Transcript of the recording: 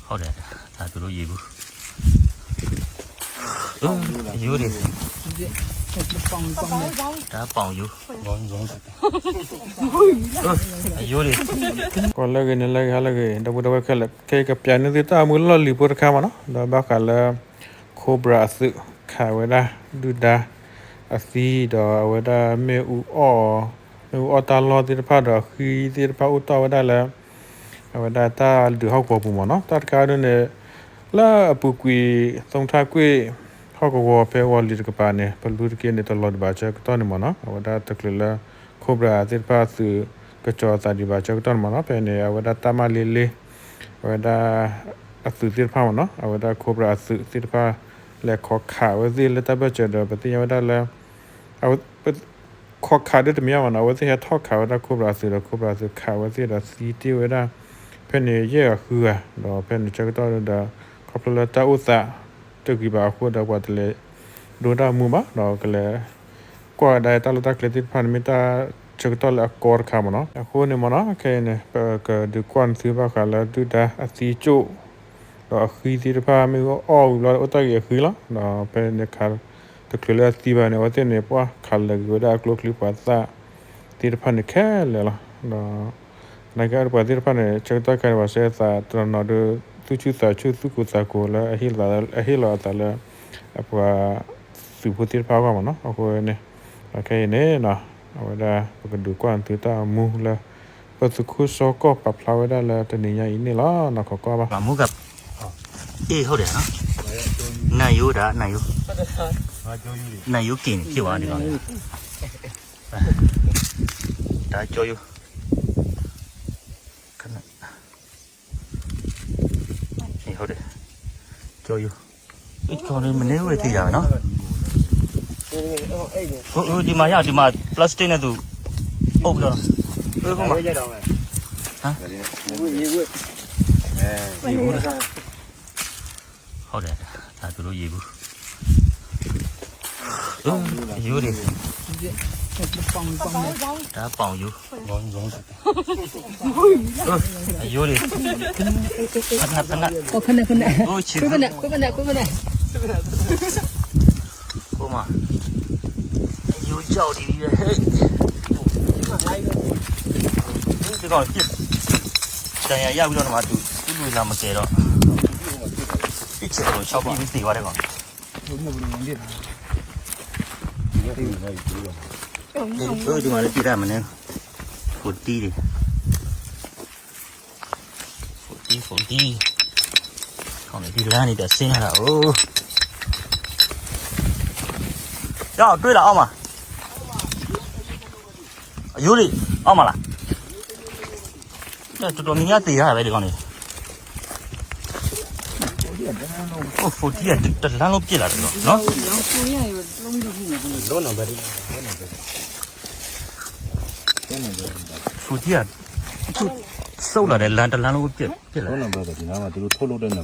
ဟုတ်တယ် ဒါသူတို့ရေဘူး အယိုးတွေ တၢ်ပေါင်ယိုး အယိုးတွေ ကွၢ်လၢဂ့ၤန့ၣ်လၢဂ့ၤဟါလၢဂ့ၤ ဒီပုၢ်ဒီဝဲၢ်ခဲလၢာ် ခဲအံၤကပျးန့ၢ်သုတၢ်မူလီၢ်လံၤဖိတခါမ့ၢ်နီၤ ဒီးဘၣ်ဃးလၢ Cobra အသုးခးဝဲဒၣ် ဒုၣ်ဒါ အသံဒီးအဝဲဒၣ်မ့ၣ်အူအီၣ် မ့ၣ်အူအီၣ်တၢ်လီၢ်သ့ၣ်တဖၣ်ဒီးအဃံသ့ၣ်တဖၣ်အိၣ်တီၢ်ဝဲဒၣ်လၢ အဝဲဒၣ်တၢ်ဒုးဟီၣ်ကဝီၤပူၤမ့ၢ်နီၤ တၢ်တခါဒ်န့ၣ် လၢအပူၤကွံာ် သုးထၣ်ကွ့ၢ် ဟီၣ်ကဝီၤဖဲဝီၤလံၤတကပၤန့ၣ် ပလူတက့န့ၣ် တလီၤဒံးဘၣ်ဆၢကတီၢ်န့ၣ်မ့ၢ်နီၤ အဝဲဒၣ်တချုးလၢ Cobra သ့ၣ်တဖၣ်အသုးကစီၤအသးဒံးဘၣ်ဆၢကတီၢ်န့ၣ်မ့ၢ်နီၤ ဖဲန့ၣ် အဝဲဒၣ်တၢ်မၤလ့လ့ အဝဲဒၣ် အသုးသ့ၣ်တဖၣ်မ့ၢ်နီၤ အဝဲဒၣ် Cobra အသုးသ့ၣ်တဖၣ် လဲၤခီခးဝဲသ့ၣ်လၢတၢ်ဘၢၣ်စၢၤဒီး ပသ့ၣ်ညါဝဲဒၣ်လၢ အဝဲ ခီခးဒ်တမံၤမ့ၢ်နီၤ အဝဲသ့ၣ်ဟဲထီၣ်ခးဝဲဒၣ် Cobra အသုးဒီး Cobra အသုးခးဝဲသ့ၣ်ဒီးသံတ့ၢ်ဝဲဒၣ် ဖဲန့ၣ်ယဲၢ်ဂၤဃုဂၤ ဒီးဖဲန့ၣ်ဆၢကတီၢ်ဒီး ခီဖျိလၢတၢ်အိၣ်သးတဂ့ၤဘၣ်အဃိဒီး ပှၤတလဲၤဒိတၢ်မူဘၣ် ဒီးကလဲၤ ကွၢ်ဝဲဒၣ်တၢ်လီၢ်တၢ်ကျဲသ့ၣ်တဖၣ်န့ၣ် မ့ၢ်တၢ်ဆၢကတီၢ်လၢအကီတခါမ့ၢ်နီၤ အဃိန့ၣ်မ့ၢ်နီၤ ခဲအံၤန့ၣ် ပကဒုးကွၢ်နသုဘၣ်ဃးလၢဒုၣ်ဒါအသံကၠိၣ် ဒီးအဃံသ့ၣ်တဖၣ် မ့ၣ်အူအီၣ်ဝံၤဘျီ အိၣ်တ့ၢ်ဂ့ၤအဃံလီၤ ဒီးဖဲန့ၣ်ခး တချုးလၢအသံဘၣ်န့ၣ် အဝဲသ့ၣ်န့ၣ် ပှၤခးလၢာ်က့ၤဝဲဒၣ်အကျိချံပှၤသၣ်သ့ၣ်တဖၣ်န့ၣ်ခဲလၢာ်လီၤ ဒီး သနာ်က့အပှၤသ့ၣ်တဖၣ်န့ၣ် ဆၢကတီၢ်ခဲအံၤန့ၣ် ပှၤဆှၢအသးတနီၤနီၤဒီး သူၣ်ဆူၣ်သးဆူၣ်သူၣ်ကိၢ်သးကိၢ်လၢ အဟ့ၣ်လီၤအသးလၢ အပှၤသုးဖိသ့ၣ်တဖၣ်အဂီၢ်မ့ၢ်နီၤ အဃိန့ၣ် ဒီးခဲအံၤန့ၣ် အဝဲဒၣ် ပကဒုးကွၢ်နသုတၢ်မူလၢ ပသုးခိၣ်စီၤကီၢ်ပာ်ဖျါဝဲဒၣ်လၢတနံၤညါအံၤန့ၣ်လီၤ နီၢ်ကီၢ်ကီၢ်ဘၣ် မူက အေးဟုတ်တယ်နော် နံယိဒါနံယိ နံယိကင်ဖြစ်သွားတယ်နော် ဒါကြောရိုး ခဏ အေးဟုတ်တယ် ကြောရိုး ကြောရိုးမနေ့ကဝယ်သေးရမယ်နော် ဟိုဒီမှာရဒီမှာ plastic နဲ့သူအုပ်ပြီးတော့အေးဟုတ်မှာဟမ် ဟုတ်တယ် ဒါသူတို့ရေဘူး အယိုးတွေ တၢ်ပေါင်ယိုး အယိုးတွေ ဖနဖန ခွေးဖနခွေးဖနခွေးဖန ကိုမအယိုးကြောက်နေပြီဟဲ့ဒီကောင်ပြစ်တန်ရာရပြီးတော့မှသူသူ့လူလာမကဲတော့ပြစ်ချင်တယ်လို့6ပြစ်ပြီးသေသွားတဲ့ကောင် ဒီမှာလည်းပြစ်တာမနဲ့ forty တွေ forty forty ခေါင်းဒီလမ်းနေတဆင်းလာတာအိုးရောက်တွေ့လာအောင်မအယိုးလေးအောင်မလားတော်တော်များများတေးရတာပဲဒီကောင်နေအိုး40ကတလမ်းလုံးပြစ်လာတယ်နော်လုံးနံပါတ် ဖူတီးကသူ့ သုတ်လာတဲ့လမ်းတလမ်းလုံးကိုပြစ်ပြစ်လာဘယ်နံပါတ်ဒီနားမှာသူတို့ထုတ်လုပ်တဲ့နံပါတ်